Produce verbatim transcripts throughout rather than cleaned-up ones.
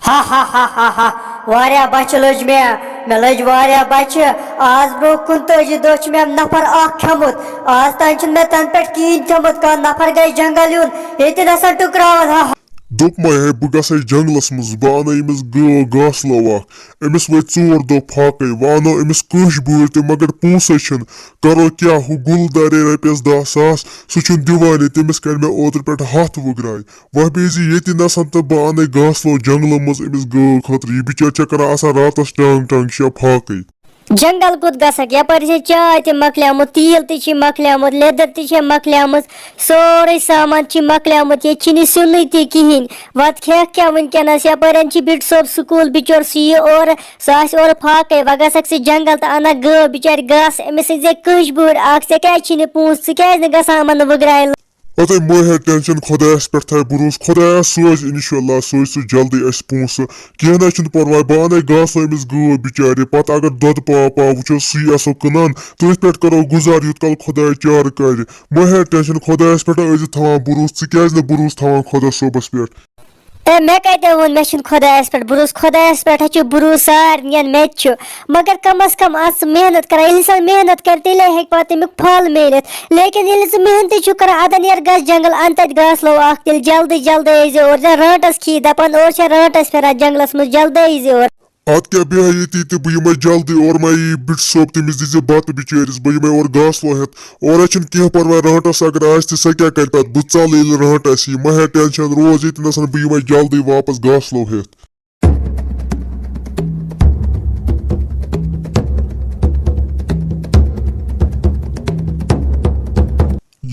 ہا ہا ہا ہا ہا۔ واریاہ بۄچھِ لٔج مےٚ۔ مےٚ لٔج واریاہ بۄچھِ۔ آز برونٛہہ کُنتٲجی دۄہ چھُ مےٚ نفر اکھ کھیوٚمُت۔ آز تام چھُنہٕ مےٚ تَنہٕ پٮ۪ٹھ کِہیٖنۍ کھیوٚمُت۔ کانٛہہ نفر گژھِ جنگل یُن، ییٚتہِ نسا ٹُکراوَن۔ ہا ہا۔ دوٚپمَے ہے، بہٕ گژھٕ جنگلس منٛز، بہٕ اَنہٕ أمِس گٲو گاسہٕ لو اکھ۔ أمِس وٲتۍ ژور دۄہ فاقے، وۄنۍ اَنو أمِس کٲنٛسہِ بوٗرۍ تہِ، مگر پونٛسَے چھِنہٕ۔ کرو کیٛاہ، ہُہ گُل دارے رۄپیَس دَہ ساس، سُہ چھُنہٕ دِوانٕے، تٔمِس کَرِ مےٚ اوترٕ پٮ۪ٹھ ہَتھ وُگراے۔ وۄنۍ بیٚہزِ ییٚتہِ نَسَن تہٕ بہٕ اَنَے گاسہٕ لو جنٛگلہٕ منٛز أمِس گٲو خٲطرٕ۔ یہِ بِچٲرۍ چھےٚ کَران آسان راتَس ٹانٛگ ٹانٛگ شےٚ فاقٕے۔ جنٛگل کوٚت گژھکھ؟ یَپٲرۍ چھےٚ چاے تہِ مۄکلیمٕژ، تیٖل تہِ چھِ مۄکلیمُت، لیٚدٕر تہِ چھےٚ مۄکلیمٕژ، سورُے سامان چھِ مۄکلیمُت، ییٚتہِ چھِنہٕ سیُنٕے تہِ کِہیٖنۍ۔ وَتہٕ کھٮ۪کھ کیٛاہ وٕنکیٚنَس؟ یَپٲرۍ چھِ بِٹہٕ صٲب سکوٗل بِچور، سُہ یِیہِ اورٕ، سُہ آسہِ اورٕ فاقَے۔ وۄنۍ گژھکھ ژٕ جنٛگل تہٕ اَنَکھ گٲو بِچارِ گاسہٕ، أمِس أنۍ زِ کٲنٛسہِ بوٗرۍ اَکھ، ژےٚ کیٛازِ چھِی نہٕ پونٛسہٕ؟ ژٕ کیٛازِ نہٕ گژھان یِمَن وٕگراے؟ ہتٕے مہ ہےٚ ٹینشن، خۄدایَس پٮ۪ٹھ تھاو بروسہٕ، خۄدایا سوزِ اِنشاءاللہ، سوزِ سُہ جلدی اَسہِ پونٛسہٕ۔ کینٛہہ نہ چھُنہٕ پرواے، بہٕ اَنَے گاسہٕ أمِس گٲو بِچارِ، پَتہٕ اگر دۄدٕ پاو پاو وٕچھو سُے آسو کٕنان، تٔتھۍ پٮ۪ٹھ کَرو گُزار یوٗت کال خۄداے چارٕ کَرِ۔ مہ ہےٚ ٹینشن، خۄدایَس پٮ۪ٹھ ٲسۍ زِ تھاوان بروسہٕ، ژٕ کیٛازِ نہٕ بروسہٕ تھاوان خۄدا صٲبَس پٮ۪ٹھ؟ اے، مےٚ کَتہِ ووٚن مےٚ چھُنہٕ خۄدایَس پٮ۪ٹھ بروسہٕ؟ خۄدایَس پٮ۪ٹھ ہا چھُ بروسہٕ سارنِیَن، مےٚ تہِ چھُ۔ مگر کم از کم آس ژٕ محنت کران۔ ییٚلہِ اِنسان محنت کرِ، تیٚلے ہیٚکہِ پتہٕ تَمیُک پھل میٖلِتھ۔ لیکن ییٚلہِ ژٕ محنتٕے چھُکھ کران، اَدٕ نیرٕ گژھ جنگل، اَنہٕ تَتہِ گاسہٕ لوٚو اَکھ، تیٚلہِ جلدی جلدی ٲسۍ زِ اورٕ۔ زَن رانٛٹَس کھیٚیہِ دَپان، اورٕ چھےٚ رانٛٹَس پھِران جنگلَس منٛز، جلدی ٲسۍ زِ اورٕ۔ اَدٕ کیٛاہ، بیٚہہ ییٚتی تہٕ بہٕ یِمَے جلدی اورٕ، ما یی بِٹہٕ صٲب، تٔمِس دِژ بَتہٕ بِچٲرِس، بہٕ یِمَے اورٕ گاسہٕ لوٚو ہٮ۪تھ۔ اورٕ چھُنہٕ کینٛہہ پرواے، رانٛٹَس اگر آسہِ تہِ، سۄ کیٛاہ کرِ پتہٕ؟ بہٕ ژَلہٕ ییٚلہِ رانٛٹَس یی، مہ ہےٚ ٹینشن، روز ییٚتہِ نَسَن، بہٕ یِمَے جلدی واپس گاسہٕ لوٚو ہٮ۪تھ۔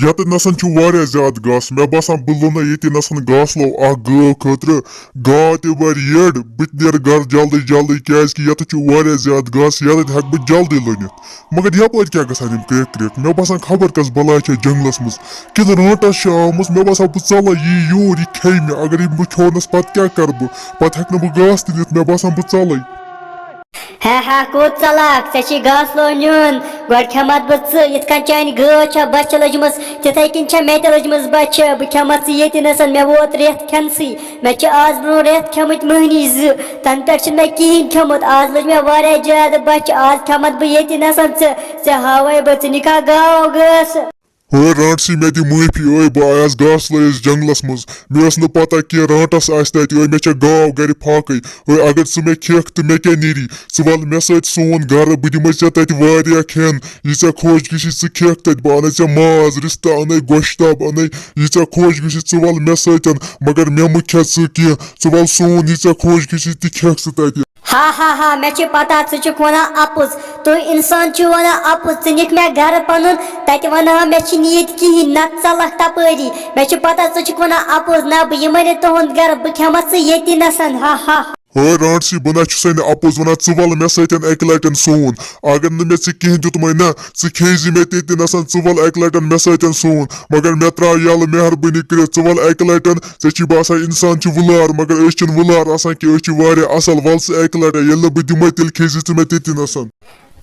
ییٚتہِ نَسَن چھُ واریاہ زیادٕ گاسہٕ، مےٚ باسان بہٕ لوٚنَے ییٚتہِ نَسَن گاسہٕ لوٚو اَکھ گٲو خٲطرٕ۔ گاو تہِ وَرِ یٔڈ، بہٕ تہِ نیرٕ گَرٕ جلدی جلدی، کیٛازِکہِ ییٚتٮ۪تھ چھُ واریاہ زیادٕ گاسہٕ، ییٚتٮ۪تھ ہٮ۪کہٕ بہٕ جلدی لوٗنِتھ۔ مگر یَپٲرۍ کیٛاہ گژھان یِم کرٛیکھ کرٛیکھ؟ مےٚ باسان خبر کۄس بَلاے چھےٚ جنٛگلَس منٛز، کِنہٕ رٲنٛٹَس چھِ آمٕژ۔ مےٚ باسان بہٕ ژَلَے، یی یوٗر، یہِ کھیٚیہِ مےٚ۔ اگر یہِ مےٚ کھیوٚونَس، پَتہٕ کیٛاہ کَرٕ بہٕ؟ پَتہٕ ہٮ۪کہٕ نہٕ بہٕ گاسہٕ تہِ نِتھ، مےٚ باسان بہٕ ژَلَے۔ ہے ہے، کوٚت ژَلَکھ؟ ژےٚ چھی گاسہٕ لوٚو نیُن، گۄڈٕ کھٮ۪مَتھ بہٕ ژٕ۔ یِتھ کٔنۍ چانہِ گٲو چھےٚ بۄچھِ لٔجمٕژ، تِتھَے کٔنۍ چھےٚ مےٚ تہِ لٔجمٕژ بۄچھِ۔ بہٕ کھٮ۪مَتھ ژٕ ییٚتہِ نَسَن، مےٚ ووت رٮ۪تھ کھٮ۪نسٕے۔ مےٚ چھِ آز برونٛہہ رٮ۪تھ کھٮ۪مٕتۍ مٔہنی زٕ، تَنہٕ پٮ۪ٹھ چھُنہٕ مےٚ کِہیٖنۍ کھیوٚمُت۔ آز لٔج مےٚ واریاہ زیادٕ بۄچھِ، آز کھٮ۪مَتھ بہٕ ییٚتہِ نَسَن ژٕ، ژےٚ ہاوَے بہٕ ژٕ نِکاح گاو گٲس۔ ہے رانٛٹسی، مےٚ دِ معٲفی، ٲے بہٕ آیاس گاسہٕ لٲیِس جنٛگلَس منٛز، مےٚ ٲس نہٕ پَتہ کینٛہہ رانٛٹَس آسہِ تَتہِ، ٲے مےٚ چھےٚ گاو گَرِ فاقٕے۔ ٲے اگر ژٕ مےٚ کھیٚکھ تہٕ مےٚ کیٛاہ نیری؟ ژٕ وَل مےٚ سۭتۍ سون گَرٕ، بہٕ دِمَے ژےٚ تَتہِ واریاہ کھٮ۪ن، یہِ ژےٚ خۄش گژھی ژٕ کھیٚکھ تَتہِ، بہٕ اَنَے ژےٚ ماز، رِستہٕ اَنَے، گۄشتاب اَنَے، یہِ ژےٚ خۄش گژھی ژٕ وَل مےٚ سۭتۍ، مگر مےٚ مہٕ کھےٚ ژٕ کینٛہہ، ژٕ وَل سون، یہِ ژےٚ خۄش گژھی تہِ کھیٚکھ ژٕ تَتہِ۔ ہا ہا ہا، مےٚ چھِ پتہ ژٕ چھُکھ ونان اپُز۔ تُہۍ انسان چھِو ونان اپُز، ژٕ نِکھ مےٚ گرٕ پنُن، تتہِ ونہٕ ہا مےٚ چھِنہٕ ییٚتہِ کِہیٖنۍ، نتہٕ ژلکھ تپٲری۔ مےٚ چھِ پتہ ژٕ چھُکھ ونان اپُز، نہ بہٕ یِمے نہٕ تُہُنٛد گرٕ، بہٕ کھٮ۪متھ ژٕ ییٚتی نسن، ہا ہا۔ ہے رانٹسی، بہٕ نہ چھُسے نہٕ اپُز ونان، ژٕ ول مےٚ سۭتۍ اکہِ لٹٮ۪ن سون۔ اگر نہٕ مےٚ ژےٚ کِہیٖنۍ دیُتمے نہ، ژٕ کھیٚیہِ زِ مےٚ تیٚتہِ نسن، ژٕ ول اکہِ لٹٮ۪ن مےٚ سۭتۍ سون، مگر مےٚ ترٛاو یلہٕ مہربٲنی کٔرِتھ، ژٕ ول اکہِ لٹٮ۪ن۔ ژےٚ چھی باسان اِنسان چھُ وُلار، مگر أسۍ چھِنہٕ وُلار آسان کینٛہہ، أسۍ چھِ واریاہ اَصٕل۔ وَل ژٕ اَکہِ لَٹہِ، ییٚلہِ نہٕ بہٕ دِمَے، تیٚلہِ کھیٚیہِ زِ ژٕ مےٚ تٔتی نَسَن۔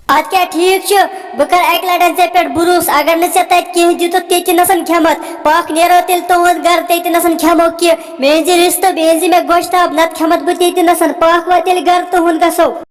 اَدٕ کیٛاہ ٹھیٖک چھُ، بہٕ کَرٕ اَکہِ لَٹہِ ژےٚ پٮ۪ٹھ بروسہٕ، اگر نہٕ ژےٚ تَتہِ کینٛہہ دِتُتھ تٔتی نَسَن کھٮ۪مَتھ۔ پَکھ نیرو تیٚلہِ تُہُنٛد گَرٕ، تٔتی نَسَن کھٮ۪مو کینٛہہ۔ مےٚ أنۍ زِ رِستہٕ، بیٚیہِ أنۍ زِ مےٚ گۄشتاب، نَتہٕ کھٮ۪مَتھ بہٕ تٔتی نَسَن۔ پَکھ وۄنۍ تیٚلہِ گَرٕ تُہُنٛد گژھو۔